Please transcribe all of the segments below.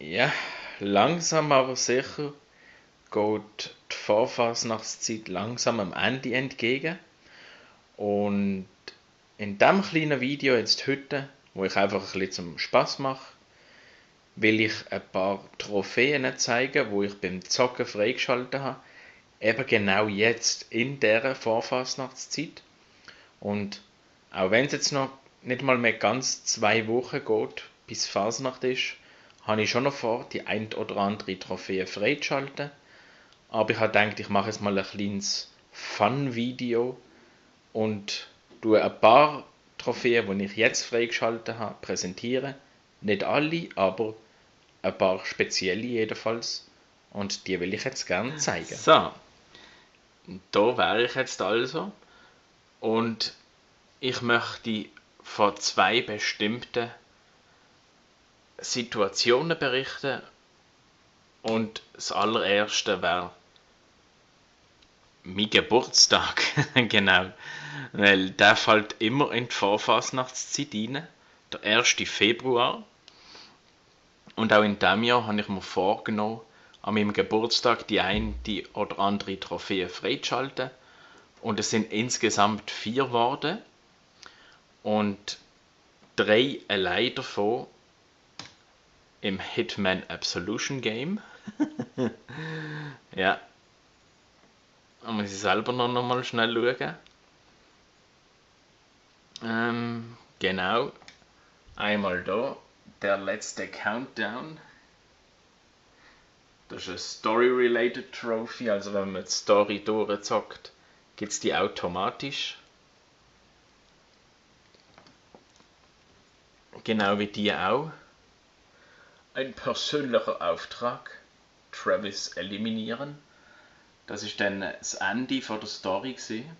Ja, langsam aber sicher geht die Vorfasnachtszeit langsam am Ende entgegen. Und in diesem kleinen Video jetzt heute, wo ich einfach ein bisschen zum Spaß mache, will ich ein paar Trophäen zeigen, wo ich beim Zocken freigeschaltet habe. Eben genau jetzt in dieser Vorfasnachtszeit. Und auch wenn es jetzt noch nicht mal mehr ganz 2 Wochen geht, bis Fasnacht ist, habe ich schon noch vor, die ein oder andere Trophäe freizuschalten. Aber ich habe gedacht, ich mache jetzt mal ein kleines Fun-Video und tue ein paar Trophäen, die ich jetzt freigeschaltet habe, präsentieren. Nicht alle, aber ein paar spezielle jedenfalls. Und die will ich jetzt gerne zeigen. So, da wäre ich jetzt also. Und ich möchte von 2 bestimmten Situationen berichten. Und das allererste wäre mein Geburtstag. Genau. Weil der fällt immer in die Vorfasnachtszeit rein. Der 1. Februar. Und auch in diesem Jahr habe ich mir vorgenommen, an meinem Geburtstag die eine oder andere Trophäe freizuschalten. Und es sind insgesamt 4 geworden. Und 3 allein davon im Hitman Absolution Game. Ja. Da muss ich selber noch mal schnell schauen. Genau. Einmal da. Der letzte Countdown. Das ist eine Story-related Trophy. Also wenn man die Story durchzockt, gibt es die automatisch. Genau wie die auch. Ein persönlicher Auftrag. Travis eliminieren. Das ist dann das Ende von der Story gewesen.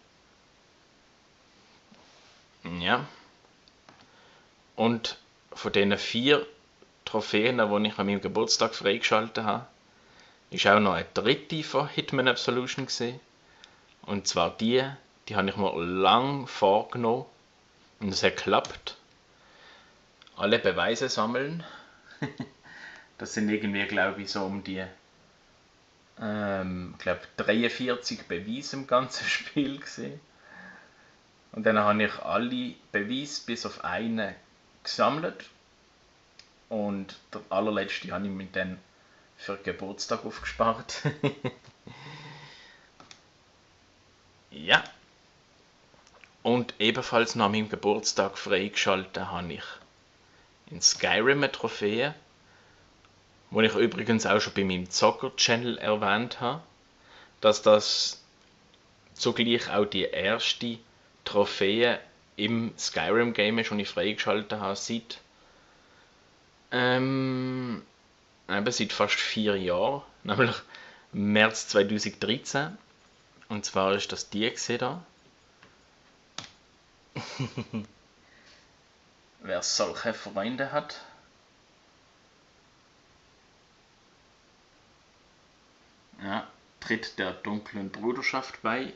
Ja. Und von diesen 4 Trophäen, die ich an meinem Geburtstag freigeschaltet habe, ist auch noch eine dritte von Hitman Absolution gewesen. Und zwar die habe ich mir lang vorgenommen. Und es hat geklappt. Alle Beweise sammeln. Das sind irgendwie, glaube ich, so um die 43 Beweise im ganzen Spiel gesehen. Und dann habe ich alle Beweise bis auf einen gesammelt. Und der allerletzte habe ich mir dann für Geburtstag aufgespart. Ja. Und ebenfalls nach meinem Geburtstag freigeschaltet habe ich in Skyrim eine Trophäe, wo ich übrigens auch schon bei meinem Zocker-Channel erwähnt habe, dass das zugleich auch die erste Trophäe im Skyrim-Game ist, die ich freigeschaltet habe seit fast 4 Jahren, nämlich März 2013. Und zwar ist das die da. Wer solche Freunde hat. Ja, tritt der dunklen Bruderschaft bei.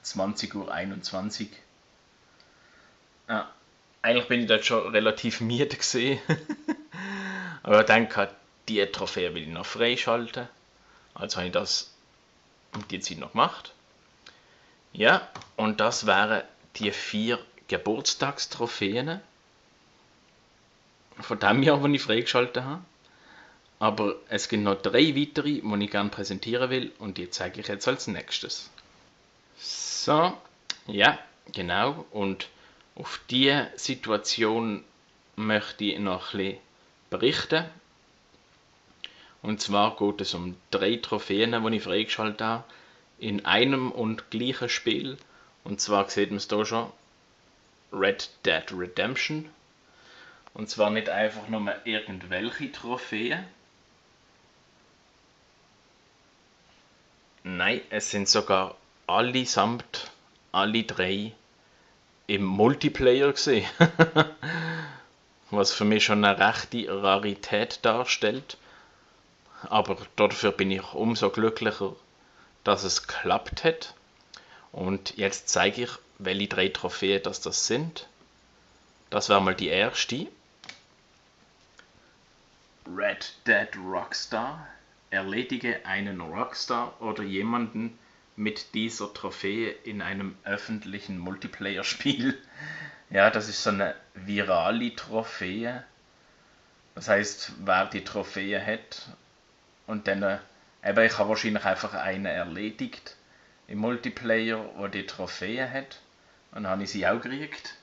20:21 Uhr. Ja, eigentlich bin ich dort schon relativ müde gesehen. Aber ich denke, die Trophäe will ich noch freischalten. Also habe ich das um die Zeit noch gemacht. Ja, und das wären die 4 Geburtstagstrophäen von dem Jahr, die ich freigeschaltet habe. Aber es gibt noch 3 weitere, die ich gerne präsentieren will, und die zeige ich jetzt als nächstes. So, ja, genau. Und auf diese Situation möchte ich noch ein bisschen berichten. Und zwar geht es um 3 Trophäen, die ich freigeschaltet habe, in einem und gleichen Spiel. Und zwar sieht man es hier schon, Red Dead Redemption. Und zwar nicht einfach nur irgendwelche Trophäen. Nein, es sind sogar allesamt, alle 3 im Multiplayer gesehen. Was für mich schon eine rechte Rarität darstellt. Aber dafür bin ich umso glücklicher, dass es geklappt hat. Und jetzt zeige ich, welche 3 Trophäen das sind. Das wäre mal die erste. Dead Rockstar. Erledige einen Rockstar oder jemanden mit dieser Trophäe in einem öffentlichen Multiplayer-Spiel. Ja, das ist so eine virale Trophäe. Das heißt, wer die Trophäe hat und dann, ich habe wahrscheinlich einfach einen erledigt im Multiplayer, der die Trophäe hat. Und dann habe ich sie auch gekriegt.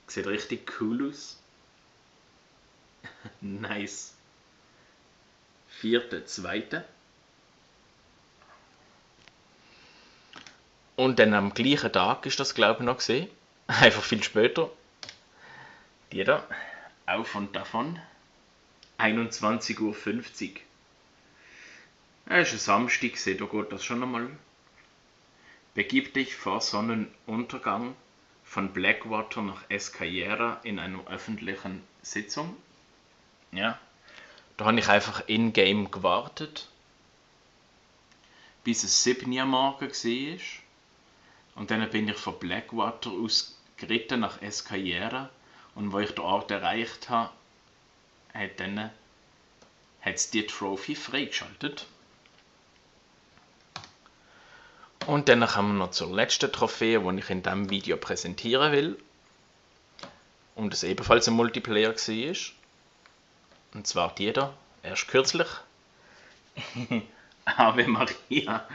Sieht richtig cool aus. Nice. 4.2. Und dann am gleichen Tag ist das, glaube ich, noch gesehen. Einfach viel später. Die da. Auf und davon. 21.50 Uhr. Es ist ein Samstag, da geht das schon einmal. Begib dich vor Sonnenuntergang von Blackwater nach Escayera in einer öffentlichen Sitzung. Ja. Da habe ich einfach in-game gewartet, bis es 7 Uhr morgen war. Und dann bin ich von Blackwater aus geritten nach Escayera. Und wo ich den Ort erreicht habe, hat es die Trophy freigeschaltet. Und dann kommen wir noch zur letzten Trophäe, die ich in diesem Video präsentieren will. Und das ebenfalls ein Multiplayer war. Und zwar die da, erst kürzlich. Ave Maria,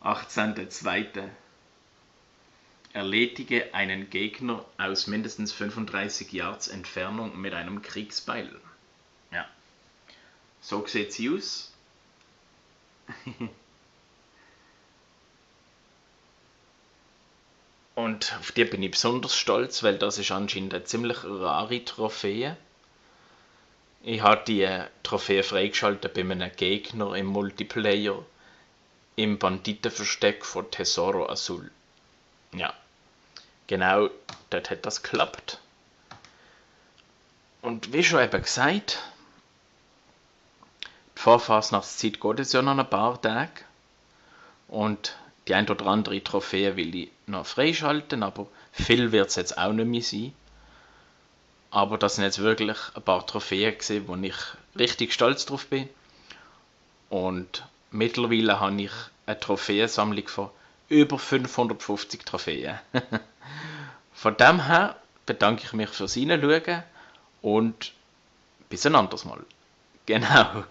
18.02. Erledige einen Gegner aus mindestens 35 Yards Entfernung mit einem Kriegsbeil. Ja, so sieht sie aus. Und auf die bin ich besonders stolz, weil das ist anscheinend eine ziemlich rare Trophäe. Ich habe die Trophäe freigeschaltet bei einem Gegner im Multiplayer im Banditenversteck von Tesoro Azul. Ja, genau, dort hat das geklappt. Und wie schon eben gesagt, die Vorfasnachtszeit geht jetzt ja noch ein paar Tage. Und die ein oder andere Trophäe will ich noch freischalten, aber viel wird es jetzt auch nicht mehr sein. Aber das sind jetzt wirklich ein paar Trophäen gewesen, wo ich richtig stolz drauf bin. Und mittlerweile habe ich eine Trophäensammlung von über 550 Trophäen. Von dem her bedanke ich mich fürs Hineinschauen und bis ein anderes Mal. Genau.